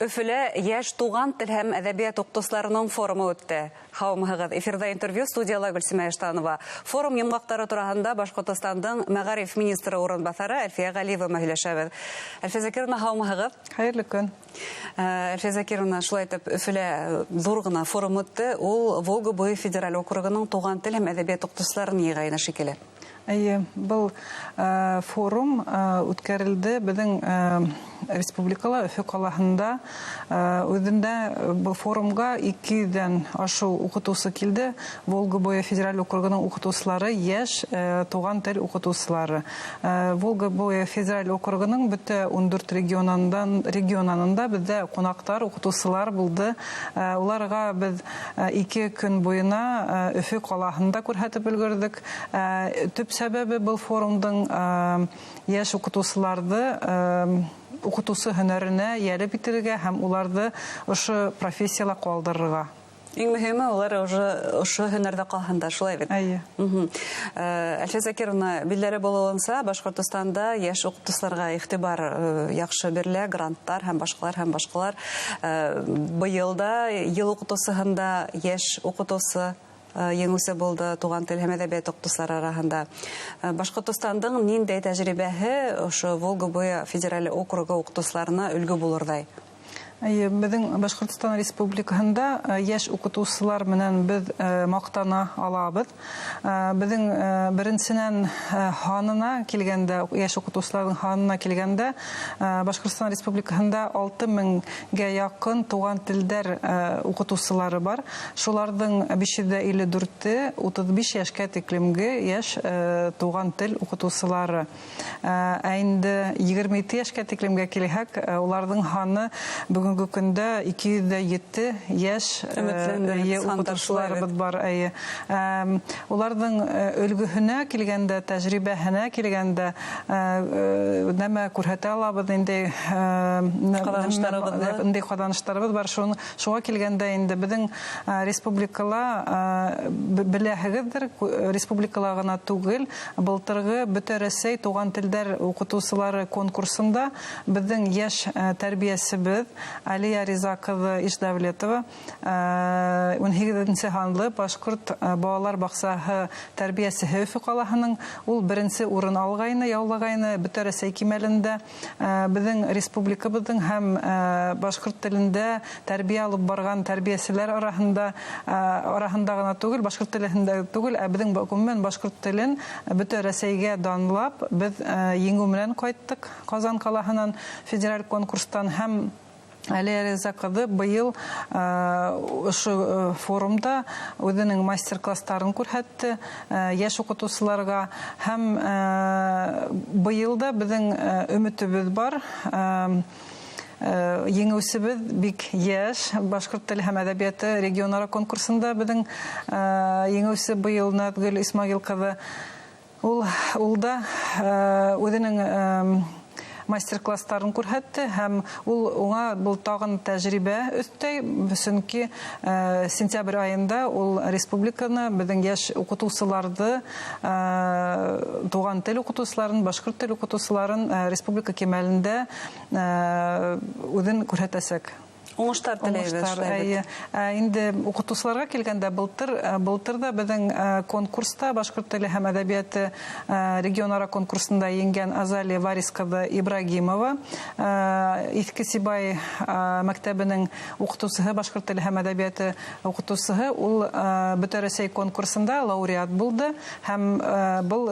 Өфөлә йәш туған тел һәм әҙәбиәт уҡытыусыларының форумы үтте. Һаумыһығыҙ! Эфирҙа интервью, студияла Гөлсимә Иштанова. Форум йомғаҡтары тураһында Башҡортостандың мәғариф министры урынбаҫары Әлфиә Ғәлиева менән һөйләшәбеҙ. Әлфиә Закировна, һаумыһығыҙ! Хәйерле көн! Әлфиә Закировна, шулай итеп, Өфөлә ҙур ғына форум үтте. Ул Волга буйы федераль округының туған тел һәм әҙәбиәт уҡытыусыларын йыйғайны шикелле. Эйе, был форум үткәрелде беҙҙең республикала, Өфө ҡалаһында. Үҙендә был форумға 200-ҙән ашыу уҡытыусы килде. Волга буйы федераль округының уҡытыусылары, йәш туған тел уҡытыусылары. Волга буйы федераль округының бөтә 14 регионынан беҙҙә ҡунаҡтар, уҡытыусылар булды. Уларға беҙ 2 көн буйына Өфө ҡалаһында күрһәтеп өлгөрҙөк. Төп сәбәбе был форумдың йәш уҡытыусыларҙы уҡытыусы һөнәренә йәлеп итергә һәм уларҙы ошо профессияла ҡалдырырға. Иң мөһиме, улар уже ошо һөнәрҙә ҡалһындар, шулай бит? Эйе. Әлфиә Закировна, билдәле булыуынса, Башҡортостанда йәш уҡытыусыларға иғтибар яҡшы бирелә, гранттар һәм башҡалар һәм башҡалар. Быйыл да йыл уҡытыусыһында йәш уҡытыусы еңеүсе булды туған тел һәм әҙәбиәт уҡытыусылары араһында. Башҡортостандың ниндәй тәжрибәһе ошо Волга буйы федераль округы уҡытыусыларына өлгө булырҙай? Эйе, беҙҙең Башҡортостан Республикаһында йәш уҡытыусылар менән беҙ маҡтана алабыҙ. Беҙҙең беренсенән һанына килгәндә, йәш уҡытыусыларҙың һанына килгәндә, Башҡортостан Республикаһында 6000-гә яҡын туған телдәр уҡытыусылары бар. Шуларҙың 554-е 35 йәшкә тиклемге йәш туған тел уҡытыусылары. Ә инде 22 йәшкә тиклемгә килһәк, уларҙың һаны бөгөнгө көндә 207 йәш уҡытыусыларыбыҙ бар. Эйе. Уларҙың өлгөһөнә килгәндә, тәжрибәһенә килгәндә, нәмә күрһәтә алабыҙ, ниндәй ҡаҙаныштарыбыҙ бар. Шуға килгәндә инде беҙҙең республикала, беләһегеҙҙер, республикала ғына түгел, былтырғы Бөтә Рәсәй туған телдәр уҡытыусылары конкурсында беҙҙең йәш тәрбиәсебеҙ Алия Риза ҡыҙы Ишдәүлетова 18-нсе һанлы башҡорт балалар баҡсаһы тәрбиәсеһе Өфө ҡалаһының, ул беренсе урын алғайны, яулағайны Бөтә Рәсәй кимәлендә. Беҙҙең республикабыҙҙың һәм башҡорт телендә тәрбиә алып барған тәрбиәселәр араһында ғына түгел, башҡорт телендә түгел, ә беҙҙең ғөмүмән башҡорт телен Бөтә Рәсәйгә данлап, беҙ еңеү менән ҡайттыҡ Ҡазан ҡалаһынан федераль конкурстан. Һәм Әлиә Риза ҡыҙы быйыл ошо форумда үҙенең мастер-класстарын күрһәтте йәш уҡытыусыларға. Һәм быйыл да беҙҙең өмөтөбөҙ бар. Еңеүсебеҙ бик йәш, башҡорт теле һәм әҙәбиәте регионара конкурсында беҙҙең еңеүсе быйыл Наҙгөл Исмағил ҡыҙы. Ул да үҙенең мастер-класстарын күрһәтте һәм ул уңа был тағын тәжрибә өҫтәй, сөнки сентябрь айында ул республиканы, беҙҙең йәш уҡытыусыларҙы, туған тел уҡытыусыларын, башҡорт тел уҡытыусыларын республика кимәлендә үҙен күрһәтәсәк. Уңыштар теләйбеҙ. Инде уҡытыусыларға килгәндә, былтыр да беҙҙең конкурста башҡорт теле һәм әҙәбиәте регионара конкурсында еңгән Азалия Варис ҡыҙы Ибрагимова, Иҫке Сибай мәктәбенең уҡытыусыһы, башҡорт теле һәм әҙәбиәте уҡытыусыһы, ул Бөтә Рәсәй конкурсында лауреат булды һәм был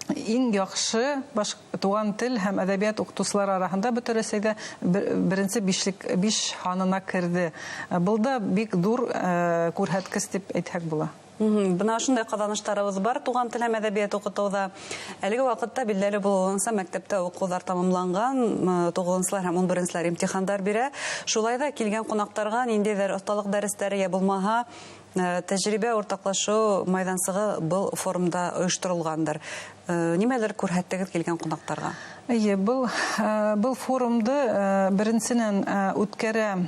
иң яҡшы туған тел һәм әҙәбиәт уҡытыусылары араһында Бөтә Рәсәйҙә беренсе биш һанына керҙе. Был да бик ҙур күрһәткес тип әйтһәк була. Бына ошондай ҡаҙаныштарыбыҙ бар туған тел һәм әҙәбиәт уҡытыуҙа. Әлеге ваҡытта билдәле булыуынса, мәктәптә уҡыуҙар тамамланған, 9-сылар һәм 11-селәр имтихандар бирә. Шулай ҙа килгән ҡунаҡтарға ниндәйҙер оҫталыҡ дәрестәре йә булмаһа тәжрибә уртаҡлашыу майҙансығы был форумда ойошторолғандыр. Нимәлер күрһәттегеҙ килгән ҡунаҡтарға? Эйе, был форумды беренсенән үткәрә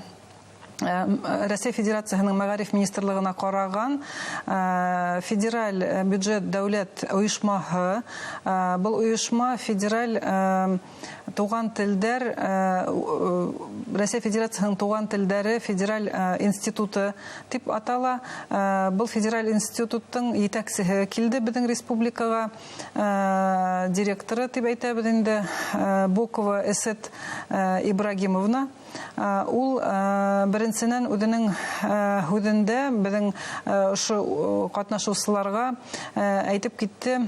Рәсәй Федерацияһының Мәғариф министрлығына ҡараған федераль бюджет дәүләт ойошмаһы. Был ойошма федераль туған телдәр, Рәсәй Федерацияһының туған телдәре федераль институты тип атала. Был федераль институттың етәксеһе килде беҙҙең республикаға, директоры тип әйтәбеҙ инде, Бокова Эсет Ибрагимовна. Ул беренсенән үҙенең һүҙендә беҙҙең ошо ҡатнашыусыларға әйтеп китте,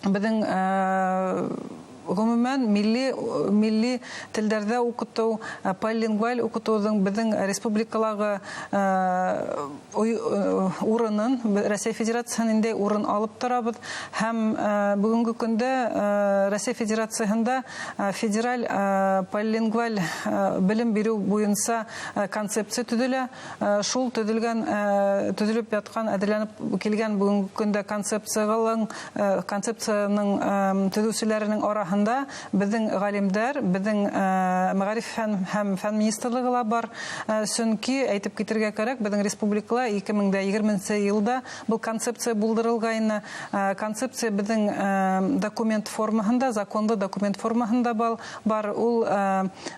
беҙҙең ғөмүмән милли телдәрҙә уҡытыу, полилингваль уҡытыуҙың беҙҙең республикалағы урынын, Рәсәй Федерацияһында ниндәй урын алып торабыҙ, һәм бөгөнгө көндә Рәсәй Федерацияһында федераль полилингваль белем биреү буйынса концепция төҙөлә. Шул төҙөлгән, төҙөлөп ятҡан, әҙерләнеп килгән бөгөнгө көндә концепцияның төҙөүселәренең араһында беҙҙең ғалимдәр, беҙҙең мәғариф һәм фән министрлығы ла бар. Сөнки әйтеп китергә кәрәк, беҙҙең республикала 2020 йылда был концепция булдырылғайны. Концепция беҙҙең документ формаһында, законлы документ формаһында бар. Ул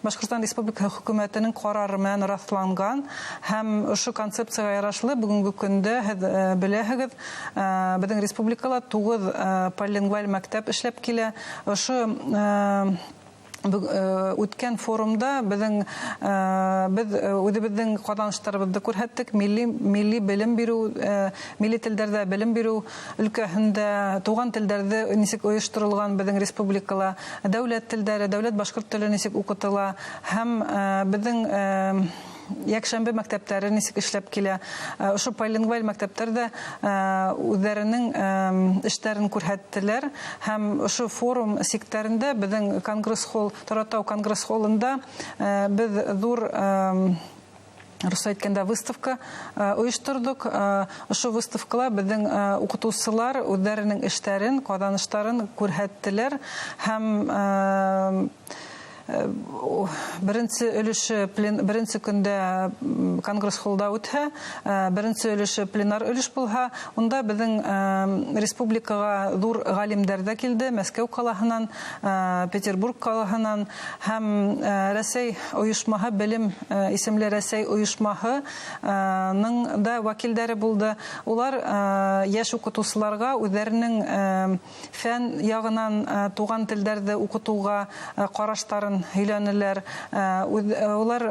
Башҡортостан Республикаһы хөкүмәтенең ҡарары менән раҫланған, һәм ошо концепцияға ярашлы бөгөнгө көндә һеҙ беләһегеҙ, беҙҙең республикала 9 полилингваль мәктәп эшләп килә. Ошо үткән форумда беҙ үҙебеҙҙең ҡаҙаныштарыбыҙҙы күрһәттек. Милли белем биреү, милли телдәрҙә белем биреү өлкәһендә туған телдәрҙе нисек ойошторолған беҙҙең республикала, дәүләт телдәре, дәүләт башҡорт теле нисек уҡытыла, һәм беҙҙең йәкшәмбе мәктәптәре нисек эшләп килә. Ошо полилингваль мәктәптәр ҙә үҙҙәренең эштәрен күрһәттеләр, һәм ошо форум сиктәрендә беҙҙең конгресс-холл, Торатау конгресс-холлында беҙ ҙур, русса әйткәндә, выставка ойошторҙоҡ. Ошо выставкала беҙҙең уҡытыусылар үҙҙәренең эштәрен, ҡаҙаныштарын күрһәттеләр, һәм беренсе өлөшө беренсе көндә конгресс-холлда үтһә, беренсе өлөшө пленар өлөш булһа, унда беҙҙең республикаға ҙур ғалимдәр ҙә килде, Мәскәү ҡалаһынан, Петербург ҡалаһынан, һәм Рәсәй ойошмаһы, Белем исемле Рәсәй ойошмаһының да вәкилдәре булды. Улар йәш уҡытыусыларға үҙҙәренең фән яғынан туған телдәрҙе уҡытыуға ҡараштарын һөйләнеләр. Улар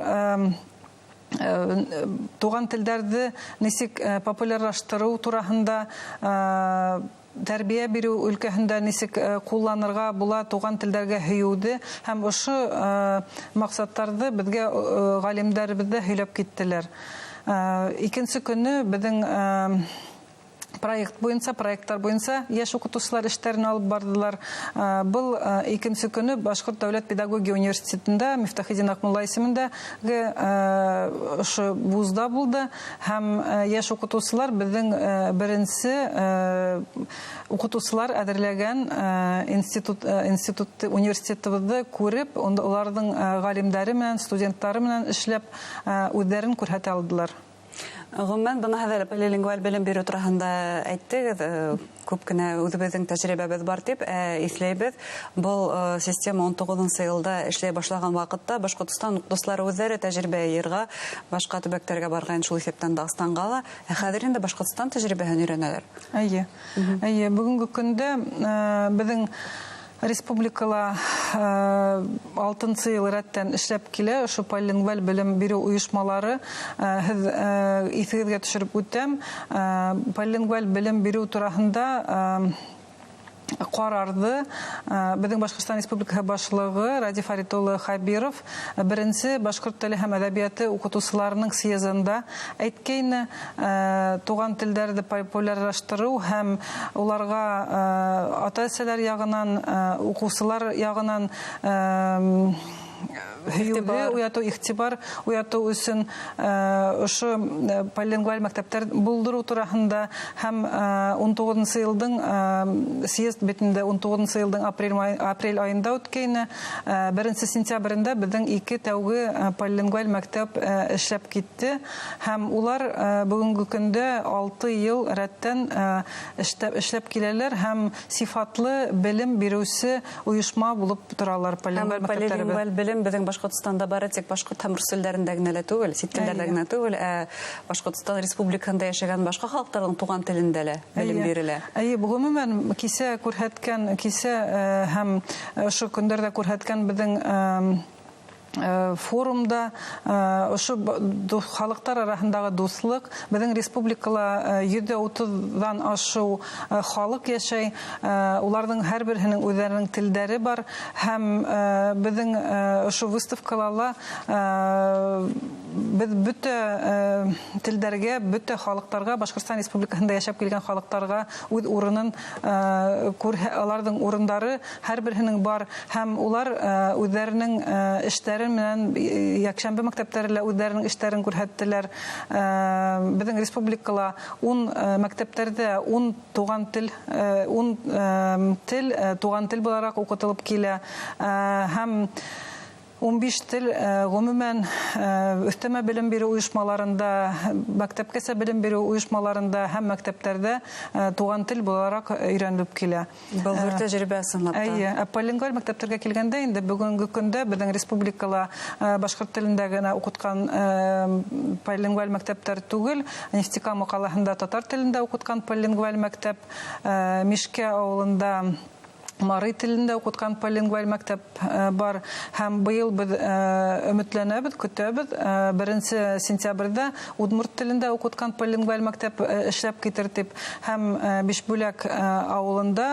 туған телдәрҙе нисек популярлаштырыу тураһында, тәрбиә биреү өлкәһендә нисек ҡулланырға була туған телдәргә һөйөүҙе, һәм ошо маҡсаттарҙы беҙгә ғалимдәребеҙ ҙә һөйләп киттеләр. Икенсе көнө беҙҙең проект буйынса, проекттар буйынса йәш уҡытыусылар эштәрен алып барҙылар. Был икенсе көнө Башҡорт дәүләт педагогия университетында Мифтахетдин Аҡмулла исемендәге ошо вузда булды, һәм йәш уҡытыусылар беҙҙең беренсе уҡытыусылар әҙерләгән институт университетыбыҙҙы күреп, уларҙың ғалимдәре менән, студенттары менән эшләп, үҙҙәрен күрһәтә алдылар. Ғөмүмән, бына хәҙер полилингваль белем биреү тураһында әйттегеҙ, күп кенә үҙебеҙҙең тәжрибәбеҙ бар тип иҫләйбеҙ. Был система 19-нсы йылда эшләй башлаған ваҡытта Башҡортостан уҡытыусылары үҙҙәре тәжрибә йыйырға башҡа төбәктәргә барған, шул иҫәптән Дағстанға ла. Ә хәҙер инде Башҡортостан тәжрибәһен өйрәнәләр. Эйе. Эйе, бөгөнгө көндә беҙҙең республикала 6-нсы йыл рәттән эшләп килә ошо полилингваль белем биреү ойошмалары. Һеҙ иҫегеҙгә төшөрөп үтәм, полилингваль белем биреү тураһында ҡарарҙы беҙҙең Башҡортостан Республикаһы башлығы Радий Фарит улы Хәбиров беренсе башҡорт теле һәм әҙәбиәте уҡытыусыларының съездында әйткәйне, туған телдәрҙе популярлаштырыу һәм уларға ата-әсәләр яғынан, уҡыусылар яғынан һөйөүҙе уятыу, иғтибар уятыу өсөн ошо полилингваль мәктәптәр булдырыу тураһында һәм 19-нсы йылдың съезд битендә 19-нсы йылдың апрель айында үткәйне, 1 сентябрендә беҙҙең 2 тәүге полилингваль мәктәп эшләп китте һәм улар бөгөнгө көндә 6 йыл рәттән эшләп киләләр һәм сифатлы белем биреүсе ойошма булып торалар полилингваль мәктәптәребеҙ. Полилингваль белем беҙҙең Башҡортостанда бары тик башҡорт һәм рус телдәрендә генә лә түгел, сит телдәрҙә генә түгел, ә Башҡортостан Республикаһында йәшәгән башҡа халыҡтарҙың туған телендә лә белем бирелә. Эйе, ғөмүмән кисә күрһәткән, кисә һәм ошо көндәрҙә күрһәткән беҙҙең форумда ошо халыҡтар араһындағы дуҫлыҡ, беҙҙең республикала 130-ҙан ашыу халыҡ йәшәй, уларҙың һәр береһенең үҙҙәренең телдәре бар һәм беҙҙең ошо выставкала ла беҙ бөтә телдәргә, бөтә халыҡтарға, Башҡортостан Республикаһында йәшәп килгән халыҡтарға үҙ урынын, уларҙың урындары һәр береһенең бар һәм улар үҙҙәренең эштәре менән йәкшәмбе мәктәптәре лә үҙҙәренең эштәрен күрһәттеләр. Беҙҙең республикала 10 мәктәптәрҙә 10 туған тел, 10 тел туған тел булараҡ уҡытылып килә һәм 15 тел ғөмүмән өҫтәмә белем биреү ойошмаларында, мәктәпкәсә белем биреү ойошмаларында һәм мәктәптәрҙә туған тел булараҡ өйрәнелеп килә. Был ҙур тәжрибә ысынлап та. Эйе, ә полилингваль мәктәптәргә килгәндә инде бөгөнгө көндә беҙҙең республикала башҡорт телендә генә уҡытҡан полилингваль мәктәптәр түгел, Нефтекама ҡалаһында татар телендә уҡытҡан полилингваль мәктәп, Мишкә ауылында мари телендә уҡытҡан полилингваль мәктәп бар һәм быйыл беҙ өмөтләнәбеҙ, көтәбеҙ, 1 сентябрҙә удмурт телендә уҡытҡан полилингваль мәктәп эшләп китер тип һәм Бишбүләк ауылында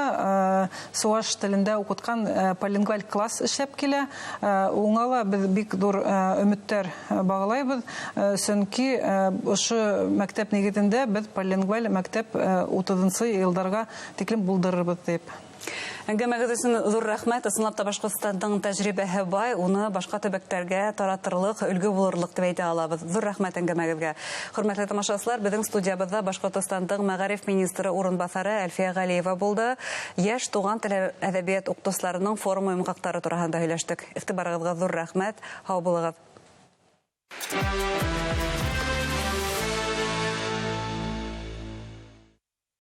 сыуаш телендә уҡытҡан полилингваль класс эшләп килә. Уңа ла беҙ бик ҙур өмөттәр бағлайбыҙ, сөнки ошо мәктәп нигеҙендә беҙ полилингваль мәктәп 30-нсы йылдарға тиклем булдырырбыҙ тип. Әңгәмәгеҙ өсөн ҙур рәхмәт. Ысынлап та Башҡортостандың тәжрибәһе бай, уны башҡа төбәктәргә таратырлыҡ, өлгө булырлыҡ тип әйтә алабыҙ. Ҙур рәхмәт әңгәмәгеҙгә. Хөрмәтле тамашасылар, беҙҙең студиябыҙҙа Башҡортостандың мәғариф министры урынбаҫары Әлфиә Ғәлиева булды. Йәш туған тел әҙәбиәт уҡытыусыларының форумы йомғаҡтары тураһында һөйләштек. Иғтибарығыҙға ҙур рәхмәт. Һау булығыҙ.